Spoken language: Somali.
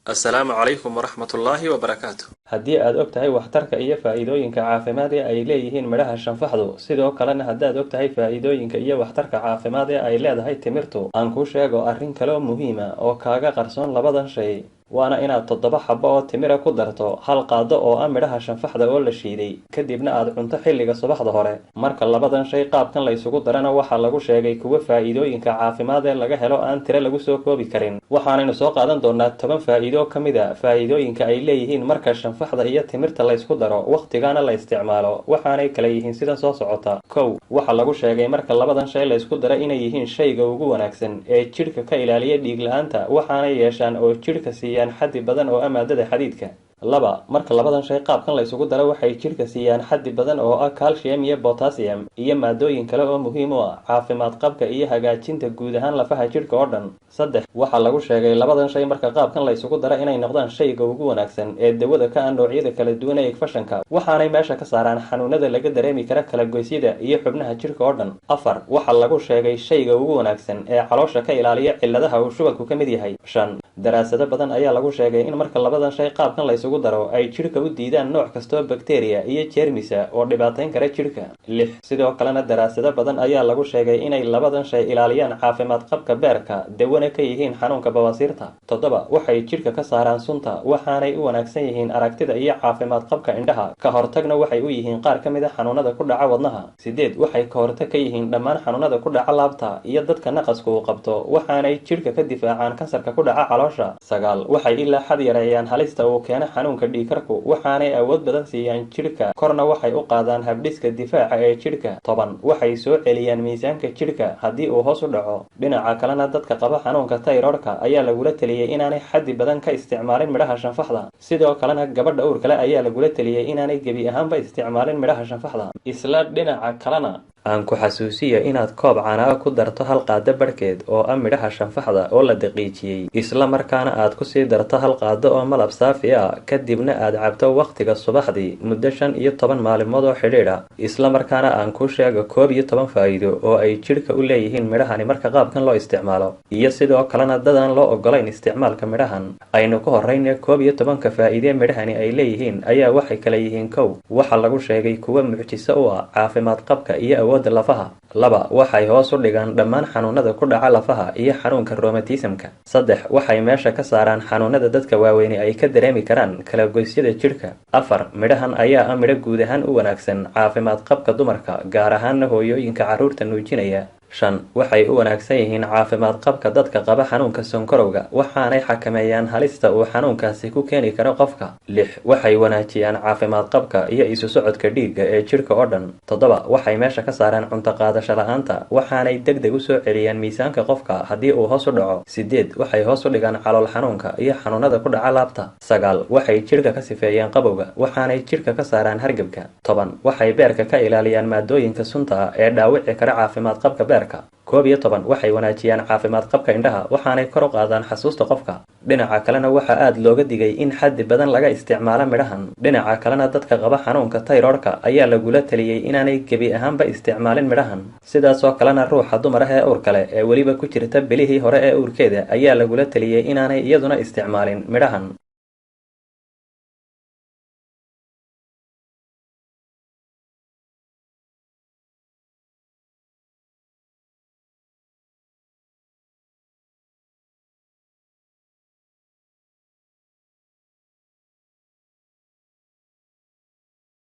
Assalaamu calaykum waraxmatullaahi wabarakaatu. Haddii aad og tahay waxtarka iyo faa'iidooyinka caafimaad ee ay leeyihiin midhaha shanfaxdu, sidoo kalena haddaad og tahay faa'iidooyinka iyo waxtarka caafimaad ee ay leedahay timirtu, aan kuu sheego arrin kaloo muhiima oo kaaga qarsoon labadan shay, waana inaad 7 xabo oo timira ku darto 1 qaado oo ah midhaha shanfaxda oo la shiiday, kadibna aad cunto xilliga subaxda hore. Marka labadan shay qaabkan la isugu darana waxaa lagu sheegay kuwa faa'iidooyinka caafimaad ee laga helo aan tiro lagu soo koobi karin. Waxaanaynu soo qaadan doonaa 10 faa'iido ka mid a faa'iidooyinka ay leeyihiin marka shanfaxda iyo timirta la isku daro, wakhtigana la isticmaalo. Waxaanay kala yihiin sidan soo socota. 1, waxaa lagu sheegay marka labadan shay la isku daro inay yihiin shayga ugu wanaagsan ee jidhka ka ilaaliya dhiig la'aanta, waxaanay yeeshaan oo jidhka siiya xaddi badan oo ah maadada xadiidka. 2, marka labadan shay qaabkan la isugu daro waxay jidhka siiyaan xaddi badan oo ah calcium iyo potassium iyo maadooyin kale oo muhiim u ah caafimaad qabka iyo hagaajinta guud ahaan lafaha jidhka oo dhan. 3, waxaa lagu sheegay labadan shay marka qaabkan la isugu daro inay noqdaan shayga ugu wanaagsan ee dawada ka ah noocyada kala duwan ee infekshanka, waxaanay meesha ka saaraan xanuunada laga dareemi kara kala goysyada iyo xubnaha jidhka oo dhan. 4, waxaa lagu sheegay shayga ugu wanaagsan ee caloosha ka ilaaliya cilladaha uu shubanku ka mid yahay. 5, daraasado badan ayaa lagu sheegay in marka labadan shay qaabkan la isugu daro ay jidhka u diidaan nooc kastoo bakteeriya iyo jeermisa oo dhibaatayn kara jidhka. 6, sidoo kalena daraasado badan ayaa lagu sheegay inay labadan shay ilaaliyaan caafimaad qabka beerka, dawana ka yihiin xanuunka bawasiirta. 7, waxay jidhka ka saaraan sunta, waxaanay u wanaagsan yihiin aragtida iyo caafimaad qabka indhaha, ka hortagna waxay u yihiin qaar ka mid a xanuunada ku dhaca wadnaha. 8, waxay ka hortag ka yihiin dhammaan xanuunada ku dhaca laabta iyo dadka naqasku uu qabto, waxaanay jidhka ka difaacaan kansarka ku dhaca caloosha. 9, waxay ilaa xad yareeyaan halista uu keeno xanuunka dhiigkarku, waxaanay awood badan siiyaan jidhka, korna waxay u qaadaan habdhiska difaaca ee jidhka. 10, waxay soo celiyaan miisaanka jidhka haddii uu hoos u dhaco. Dhinaca kalena dadka qaba xanuunka tayroodhka ayaa lagula taliyey inaanay xaddi badan ka isticmaalin midhaha shanfaxda. Sidoo kalena gabadha uurka leh ayaa lagula taliyey inaanay gebi ahaanba isticmaalin midhaha shanfaxda. Isla dhinaca kalena aan ku xasuusiyo inaad koob caana ku darto 1 qaado barhkeed oo ah midhaha shanfaxda oo la daqiijiyey, isla markaana aad ku sii darto 1 qaado oo malab saafi ah, kadibna aad cabto wakhtiga subaxdii muddo 15 maalmood oo xidhiidh ah. Isla markaana aan ku sheego 11 faa'iido oo ay jidhka u leeyihiin midhahani marka qaabkan loo isticmaalo, iyo sidoo kalena dadaan loo ogolayn isticmaalka midhahan. Aynu ku horreyna 11-ka faa'iide midhahani ay leeyihiin ayaa waxay kala yihiin. 1, waxaa lagu sheegay kuwa mucjiso u ah caafimaad qabka iyo awoodda lafaha. 2, waxay hoos u dhigaan dhammaan xanuunada ku dhaca lafaha iyo xanuunka rheumatismka. 3, waxay meesha ka saaraan xanuunada dadka waaweyni ay ka dareemi karaan kala goysyada jidhka. 4, midhahan ayaa ah midho guud ahaan u wanaagsan caafimaad qabka dumarka, gaar ahaanna hooyooyinka carruurta nuujinaya. 5, waxay u wanaagsan yihiin caafimaad qabka dadka qaba xanuunka sonkorowga, waxaanay xakameeyaan halista uu xanuunkaasi ku keeni karo qofka. 6, waxay wanaajiyaan caafimaad qabka iyo isu socodka dhiigga ee jidhka oo dhan. 7, waxay meesha ka saaraan cunto qaadasho la'aanta, waxaanay degdeg u soo celiyaan miisaanka qofka haddii uu hoos u dhaco. 8, waxay hoos u dhigaan calool xanuunka iyo xanuunada ku dhaca laabta. 9, waxay jidhka ka sifeeyaan qabowga, waxaanay jidhka ka saaraan hargabka. 10, waxay beerka ka ilaaliyaan maadooyinka sunta ah ee dhaawici kara caafimaad qabka beerka. 11, waxay wanaajiyaan caafimaad qabka indhaha, waxaanay kor u qaadaan xasuusta qofka. Dhinaca kalena waxaa aad looga digay in xaddi badan laga isticmaalo midhahan. Dhinaca kalena dadka qaba xanuunka tayroodhka ayaa lagula taliyey inaanay gebi ahaanba isticmaalin midhahan. Sidaasoo kalena ruuxa dumar ah ee uurka leh ee weliba ku jirta bilihii hore ee uurkeeda ayaa lagula taliyey inaanay iyaduna isticmaalin midhahan.